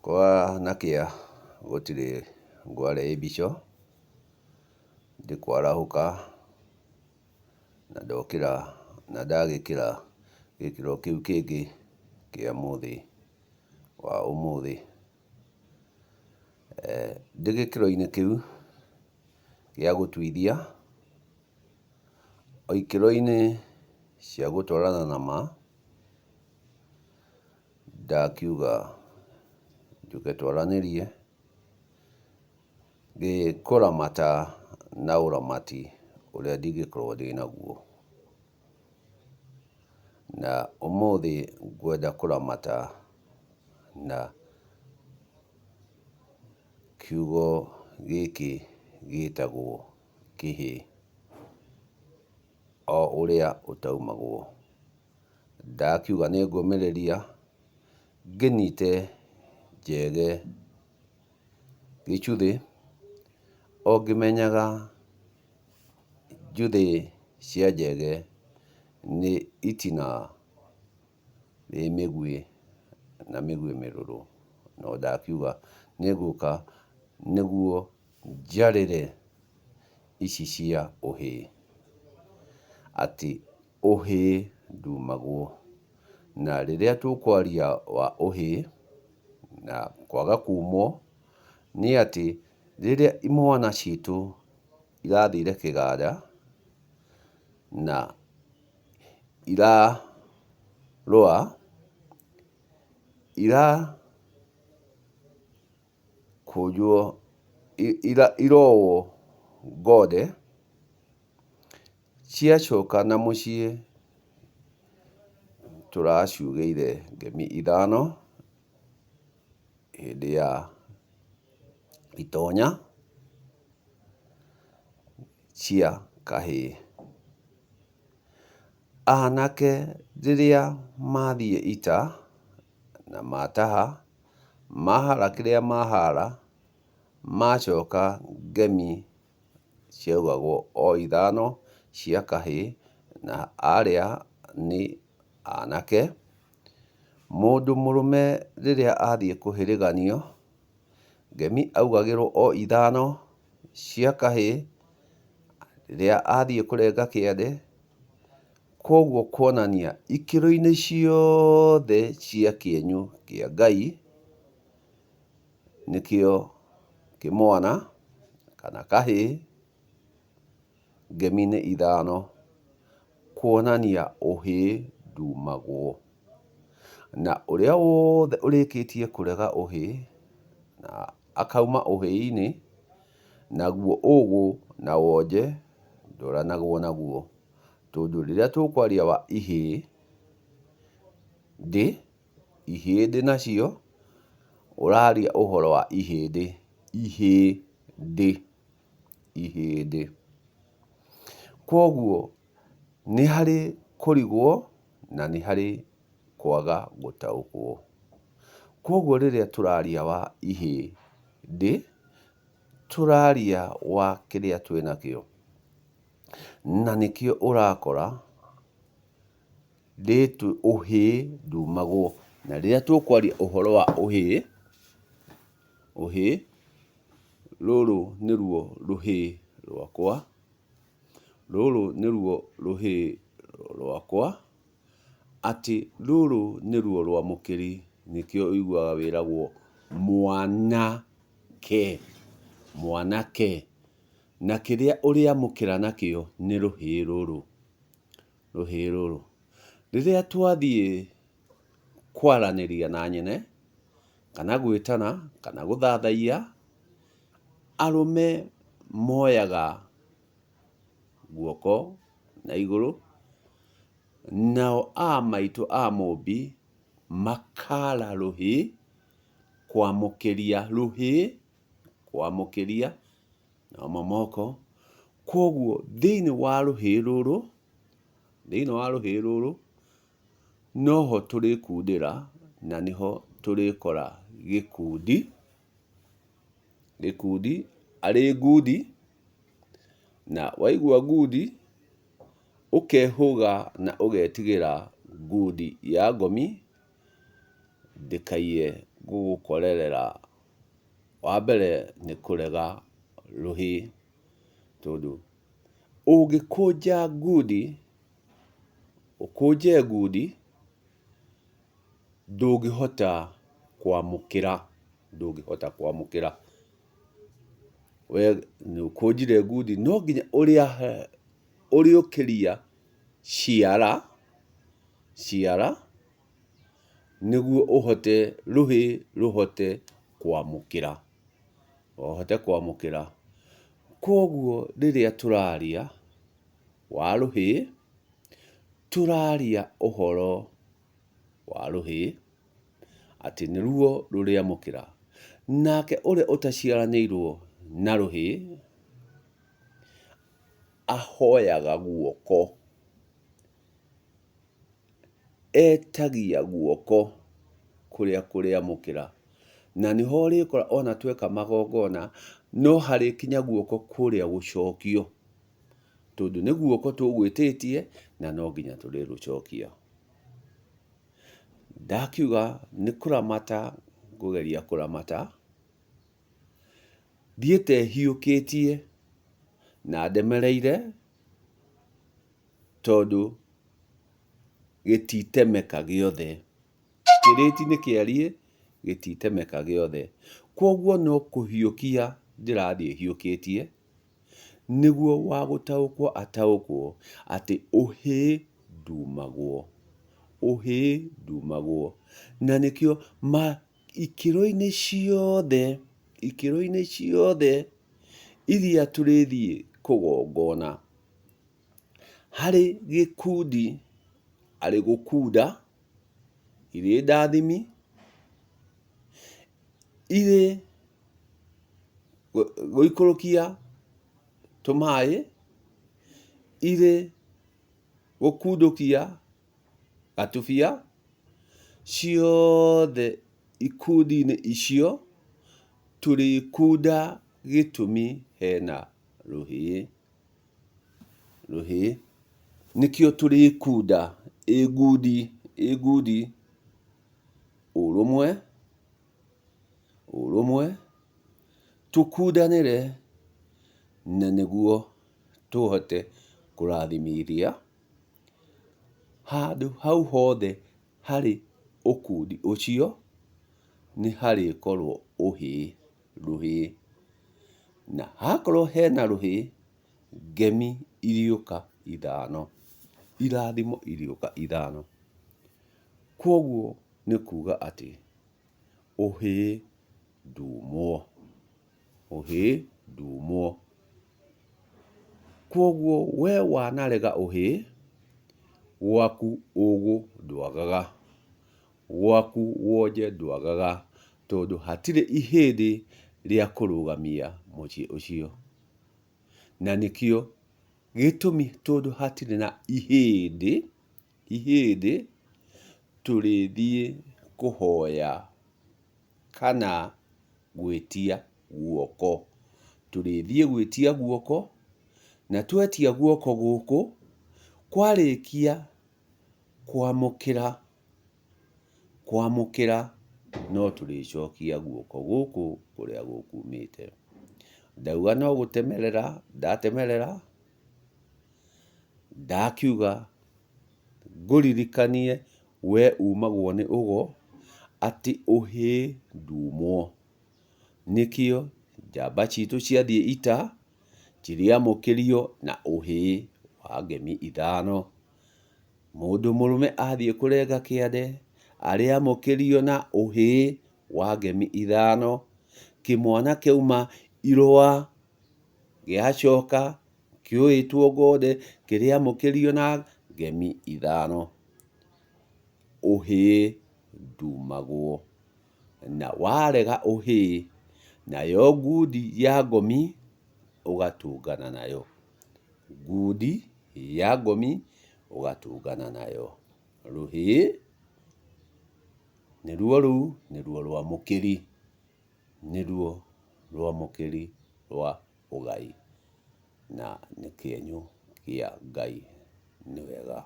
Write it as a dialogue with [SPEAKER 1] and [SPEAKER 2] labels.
[SPEAKER 1] Kwa nakĩa gũtirĩ ngware ĩmbico, ndĩkwarahũka na ndokĩra na ndagĩkĩra gĩkĩro kĩu kĩngĩ kĩa mũthĩ wa ũmũthĩ. Ndĩ gĩkĩro-inĩ kĩu gĩa gũtuithia, o ikĩro-inĩ cia gũtwarana na ma, ndakiuga njũke twaranĩrie ngĩkũramata na ũramati ũrĩa ndingĩkorwo ndĩnaguo. Na ũmũthĩ ngwenda kũramata na kiugo gĩkĩ gĩtagwo kĩhĩĩ, o ũrĩa ũtaumagwo. Ndakiuga nĩngũmĩrĩria ngĩnyite njege gĩcuthĩ o ngĩmenyaga njuthĩ cia njege nĩ itina rĩ mĩguĩ na mĩguĩ mĩrũrũ. No ndakiuga nĩngũka nĩguo njarĩre ici cia ũhĩĩ, atĩ ũhĩĩ ndumagwo. Na rĩrĩa tũkwaria wa ũhĩĩ na kwaga kumwo, nĩ atĩ rĩrĩa imwana citũ irathire kĩganda na irarũa, irakũnjwo, irowo ngonde, ciacoka na mũciĩ tũraciugĩire ngemi ithano hĩndĩ ya itonya cia kahĩĩ. Anake rĩrĩa mathiĩ ita na mataha, mahara kĩrĩa mahara, macoka ngemi ciaugagwo o ithano cia kahĩĩ na arĩa nĩ anake. Mũndũ mũrũme rĩrĩa athiĩ kũhĩrĩganio, ngemi augagĩrwo o ithano cia kahĩĩ rĩrĩa athiĩ kũrenga kĩande. Koguo kuonania ikĩro-inĩ ciothe cia kĩenyũ kĩa Ngai, nĩkĩo kĩmwana kana kahĩĩ, ngemi nĩ ithano, kuonania ũhĩĩ ndumagwo. Na ũrĩa wothe ũrĩkĩtie kũrega ũhĩĩ na akauma ũhĩĩ-inĩ, naguo ũgũ na wonje ndũranagwo naguo. Tondũ rĩrĩa tũkwaria wa ihĩĩ ndĩ, ihĩndĩ nacio, ũraria ũhoro wa ihĩndĩ, ihĩndĩ, ihĩndĩ. Koguo nĩ harĩ kũrigwo na nĩ harĩ kwaga gũtaũkwo. Koguo rĩrĩa tũraria wa ihĩndĩ, tũraria wa kĩrĩa twĩnakĩo. Na nĩkĩo ũrakora ndĩtũ ũhĩĩ ndumagwo. Na rĩrĩa tũkwaria ũhoro wa ũhĩĩ, ũhĩĩ, rũrũ nĩruo rũhĩĩ rwakwa, rũrũ nĩruo rũhĩĩ rwakwa, atĩ rũrũ nĩruo rwamũkĩri, nĩkĩo ũiguaga wĩragwo mwanake, mwanake. Na kĩrĩa ũrĩamũkĩra nakĩo nĩ rũhĩĩ rũrũ, rũhĩĩ rũrũ. Rĩrĩa twathiĩ kwaranĩria na nyene, kana gwĩtana, kana gũthathaiya, arũme moyaga guoko na igũrũ, nao a maitũ a mũmbi makara rũhĩ kwamũkĩria rũhĩ, kwamũkĩria namo moko. Koguo thĩinĩ wa rũhĩ rũrũ, thĩinĩ wa rũhĩ rũrũ noho tũrĩkundĩra na nĩho tũrĩkora gĩkundi, gĩkundi arĩ ngundi, na waigua ngundi ũkehũga na ũgetigĩra ngundi ya ngomi ndĩkaiye. Gũgũkorerera wa mbere nĩ kũrega rũhĩ, tondũ ũngĩkũnja ngundi, ũkũnje ngundi ndũngĩhota kwamũkĩra, ndũngĩhota kwamũkĩra. We nĩ ũkũnjire ngundi no nginya ũrĩũkĩria ciara, ciara nĩguo ũhote rũhĩ rũhote kwamũkĩra, ũhote kwamũkĩra. Kwoguo rĩrĩa tũraria wa rũhĩ, tũraria ũhoro wa rũhĩ, atĩ nĩruo rũrĩamũkĩra. Nake ũrĩa ũtaciaranĩirwo na rũhĩ, ahoyaga guoko, etagia guoko kũrĩa kũrĩamũkĩra. Na nĩho ũrĩkora ona tweka magongona, no harĩkinya guoko kũrĩa gũcokio, tondũ nĩ guoko tũgwĩtĩtie na no nginya tũrĩrũcokia. Ndakiuga nĩ kũramata ngũgeria kũramata, thiĩte hiũkĩtie na ndemereire, tondũ gĩtitemeka gĩothe. Kĩrĩti nĩ kĩariĩ, gĩtitemeka gĩothe. Kwoguo no kũhiũkia ndĩrathiĩ hiũkĩtie, nĩguo wa gũtaũkwo ataũkwo atĩ ũhĩĩ ndumagwo, ũhĩĩ ndumagwo. Na nĩkĩo ikĩro-inĩ ciothe, ikĩro-inĩ ciothe iria tũrĩthiĩ kũgongona, harĩ gĩkundi, arĩ gũkunda, irĩ ndathimi, irĩ gũikũrũkia tũmaĩ, irĩ gũkundũkia gatubia, ciothe ikundi-inĩ icio tũrĩkunda gĩtũmi hena rũhĩ. Rũhĩ nĩkĩo tũrĩkunda ĩ ngundi, ĩ ngundi, ũrũmwe, ũrũmwe, tũkundanĩre na nĩguo tũhote kũrathimithia handũ hau hothe harĩ ũkundi ũcio nĩ harĩkorwo ũhĩ, rũhĩ. Na hakorwo hena rũhĩ, ngemi irĩũka ithano, irathimo irĩũka ithano. Kwoguo nĩ kuga atĩ ũhĩ ndumwo, ũhĩ ndumwo. Kwoguo we wanarega ũhĩ, gwaku ũgũ ndwagaga, gwaku wonje ndwagaga, tondũ hatirĩ ihĩndĩ rĩa kũrũgamia mũciĩ ũcio. Na nĩkĩo gĩtũmi tondũ hatirĩ na ihĩndĩ, ihĩndĩ tũrĩthiĩ kũhoya kana gwĩtia guoko. Tũrĩthiĩ gwĩtia guoko, na twetia guoko gũkũ, kwarĩkia kwamũkĩra, kwamũkĩra no tũrĩcokia guoko gũkũ kũrĩa gũkumĩte. Ndauga no gũtemerera ndatemerera, ndakiuga ngũririkanie we umagwo nĩ ũgo atĩ ũhĩĩ ndumwo. Nĩkĩo njamba citũ ciathiĩ ita cirĩamũkĩrio na ũhĩĩ wa ngemi ithano. Mũndũ mũrũme athiĩ kũrenga kĩande arĩamũkĩrio na ũhĩĩ wa ngemi ithano. Kĩmwana kĩauma irũa gĩacoka kĩũĩtwo ngonde kĩrĩamũkĩrio na ngemi ithano. Ũhĩĩ ndumagwo. Na warega ũhĩĩ, nayo ngundi ya ngomi ũgatũngana nayo. Ngundi ya ngomi ũgatũngana nayo. Rũhĩĩ nĩruo rũu, nĩruo rwamũkĩri, nĩruo rwamũkĩri rwa ũgai, na nĩ kĩenyũ kĩa Ngai. Nĩ wega.